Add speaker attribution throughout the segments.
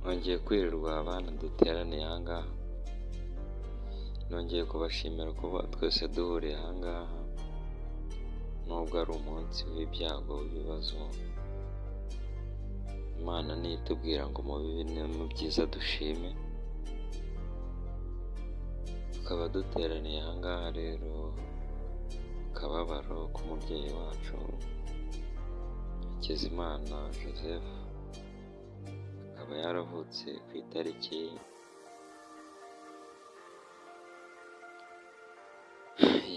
Speaker 1: Nongeye kwirirwa abana duteraniye aha ngaha, nongeye kubashimira kuba twese duhuriye aha ngaha, nubwo ari umunsi w'ibyago w'ibibazo, Imana niyo itubwira ngo mu bibi no mu byiza dushime, tukaba duteraniye aha ngaha rero mu kababaro k'umubyeyi wacu Hakizimana Joseph, akaba yaravutse ku itariki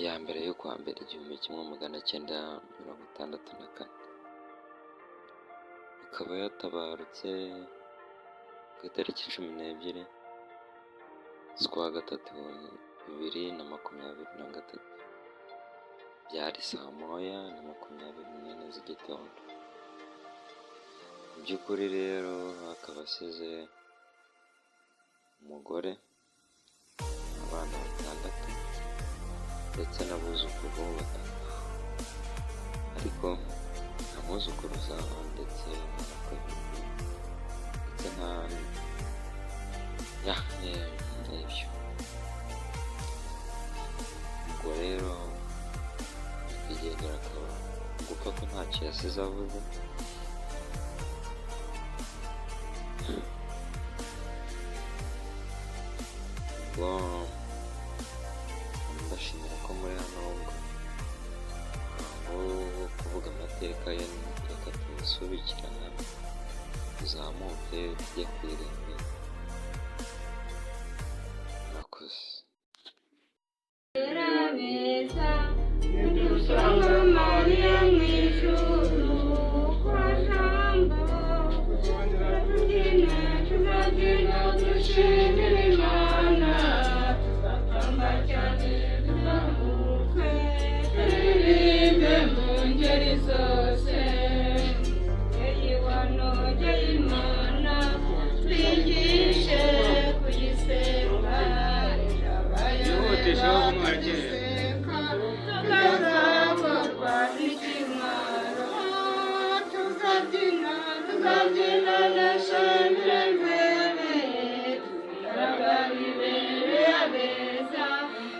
Speaker 1: ya mbere y'ukwa mbere 1964, akaba yatabarutse ku itariki 12 z'ukwa gatatu 2023, byari saa 1:24 z'igitondo. Mu by'ukuri rero akaba asize umugore, abana batandatu ndetse n'abuzukuru batatu, ariko nta mwuzukuruza ndetse nta kabiri ndetse nta ya n'ibyo. Ubwo rero nyakwigendera akaba gupfa ko ntacyo yasize avuze, ubwo ndashimira ko muri hano ubwo umuhango wo kuvuga amateka ye reka tuwusubikirane tuzamuke tujye ku irimbi, murakoze.
Speaker 2: Beza dusanga Mariya mu ijuru kwa Jambo, tubyine tuzabyina dushimira Imana, tuzatamba cyane tuzamuke turirimbe mu ngeri zose. Mubyeyi wanogeye Imana twigishe kuyisenga,
Speaker 3: Yihutishe aho kumwakira.
Speaker 2: tukazakorwa n'ikimwaro, tuzabyina tuzabyina na shemire mbere, tuzikaraga bibere abeza,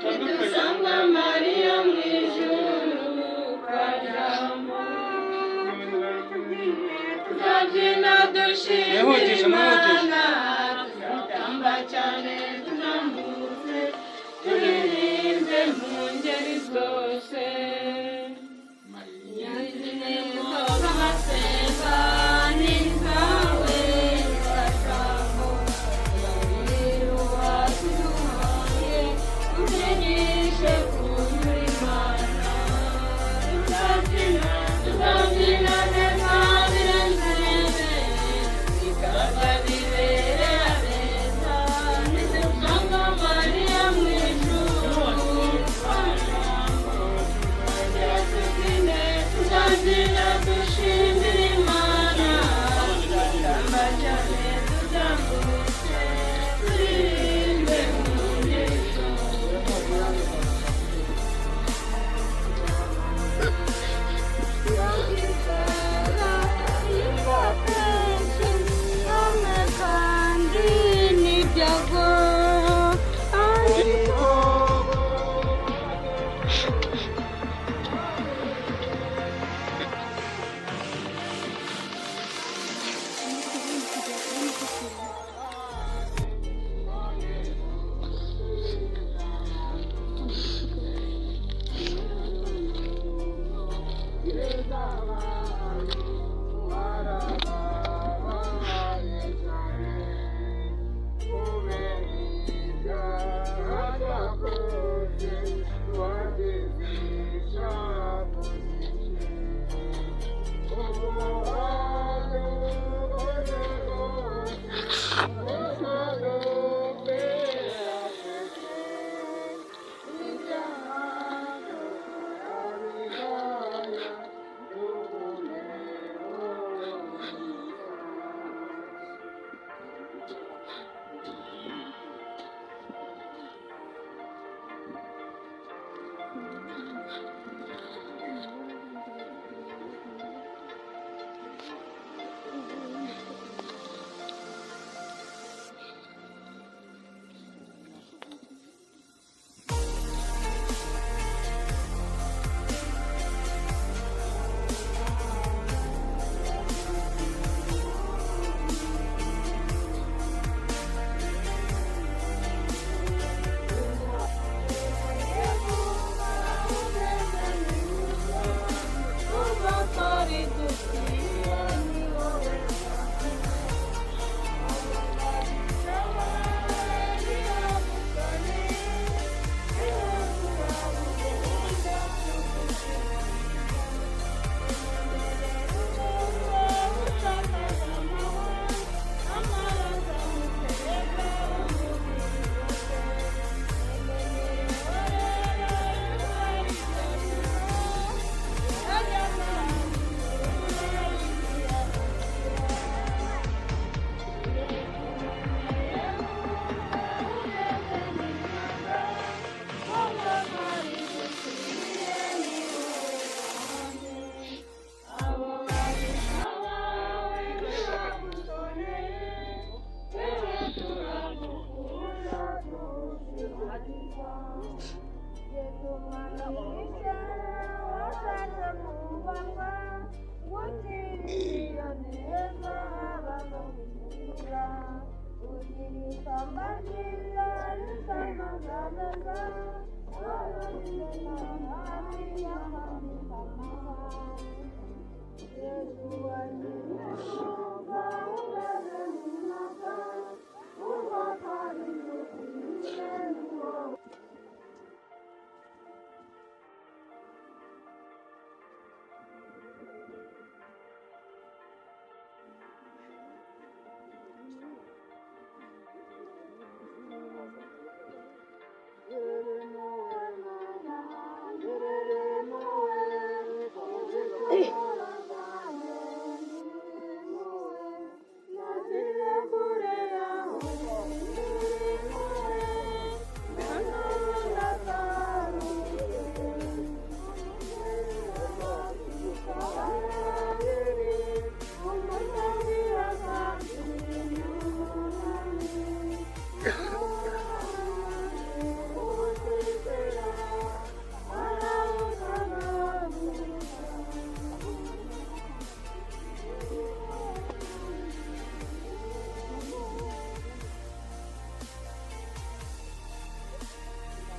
Speaker 2: nidusanga Mariya mu ijuru kwa Jambo, tuzabyina dushimira
Speaker 3: Mwihutishe, mwihutishe.
Speaker 2: Imana, tuzatamba cyane tuzambutse, turirimbe mu ngeri zose. Nyanza ni zawe Jambo, rero waduhaye utwigishe kunyura Imana, tuzabyina tuzabyina neza birenze, bikaza bibere abeza, nidusanga Mariya mu ijuru kwa Jambo, tubyine tuzabyina dushimira Imana, tuzatamba cyane tuzambutse, turirimbe mu ngeri zose. Kandi n'ibyago ariko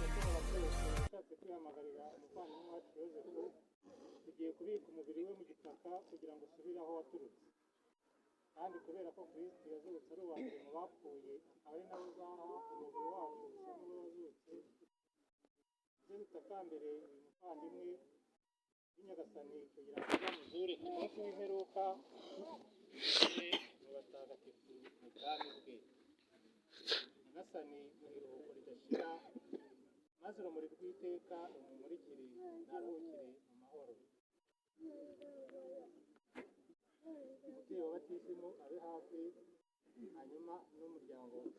Speaker 4: Ushatse kwihamagarira umuvandimwe wacu Yozefu, tugiye kubika umubiri we mu gitaka kugira ngo usubire aho waturutse. Kandi kubera ko Kristo yazutse ari uwa mbere mu bapfuye, akaba ari nawe uzaha umubiri wacu gusa n'uwo wazutse, muze dutakambire uyu muvandimwe w'Inyagasani kugira ngo azamuzure ku munsi w'imperuka, tumugire mu batagatifu mu bwami bwe. Nyagasani mu iruhuko ridashira, maze urumuri rw'iteka rumumurikire, naruhukire mu mahoro. Umubyeyi wa batisimu abe hafi, hanyuma n'umuryango we.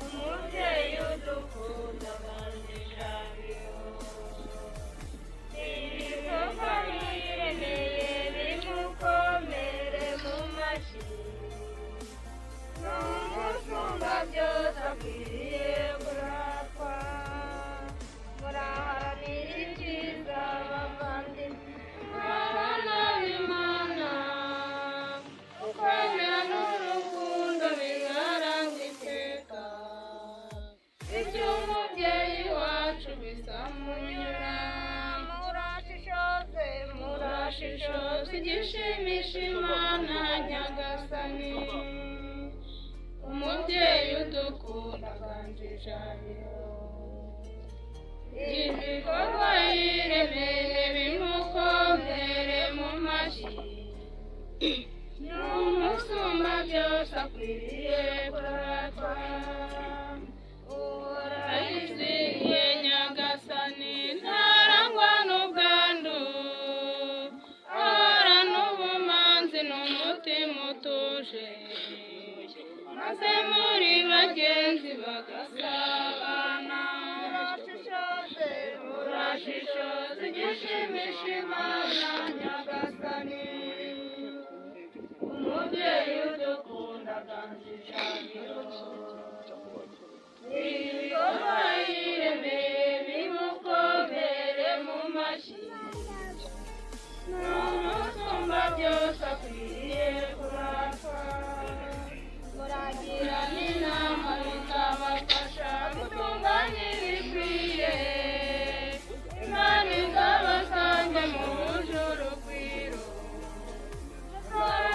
Speaker 2: Umubyeyi udukunda banjijabiro ibikorwa biremeye bimukomere mu mashyi n'umusumba byose akwiriye kuratwa. Muraharanira ibyiza bavandimwe, murabana b'Imana, ukwemera n'urukundo bigaranga iteka. Ibyo umubyeyi wacu bizamunyura. Murashishoze, murashishoze igishimisha Imana Nyagasani, umubyeyi udukunda aganje ijabiro. Ibikorwa yiremeye bimukomere mu mashyi. N'umusumba N'umusumba byose akwiriye kuratwa. Urayizihiye Nyagasani, ntarangwa n'ubwandu, ahorana ubumanzi n'umutima utuje, maze muri bagenzi bagasabana. Urashishoza igishimisha Imana Nyagasani, umubyeyi udukunda aganza ijabiro. Ibikorwa yiremeye bimukomere mu mashyi, n'umusumba byose akwiriye kuratwa. Muragira n'inama bikabafasha gutunganya ibikwiye, Imana izabasange mu buje urugwiro.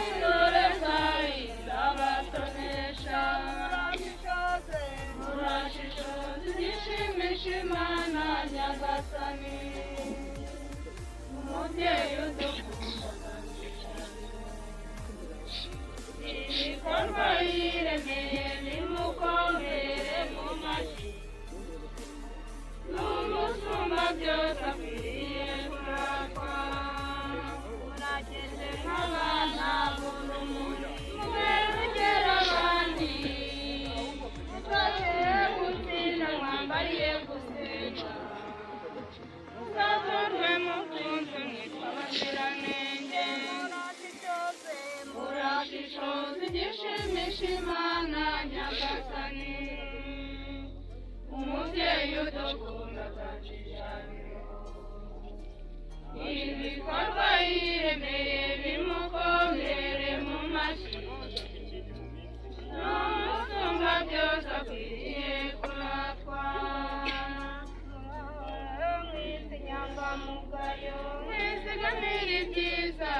Speaker 2: Intore zayo izabatonesha. Murashishoza igishimisha Imana Nyagasani, umubyeyi udukunda. Ibikorwa yiremeye bimukomere mu mashyi, n'umusumba byose akwiriye kuratwa. Murageze nk'abana b'urumuri, muberugera abandi, mutwakire gutsinda mwambariye gusenga, muzatorwe mukunzwe mwitwa abaziranenge. Murashishoza igishimisha Imana Nyagasani, umubyeyi udukunda aganza ijabiro. Ibikorwa yiremeye bimukomere mu mashyi, n'umusumba byose akwiriye kuratwa. Mwese inyangamugayo, mwizigamire ibyiza,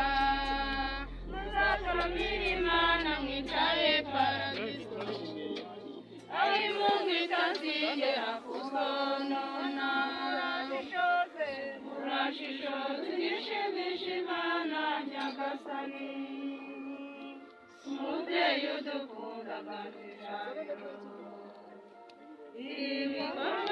Speaker 2: muzataramire Imana mwicare paradiso, aho imungu itazigera kubonona. Murashishoza igishimisha Imana Nyagasani, umubyeyi udukunda aganza ijabiro. Ibikorwa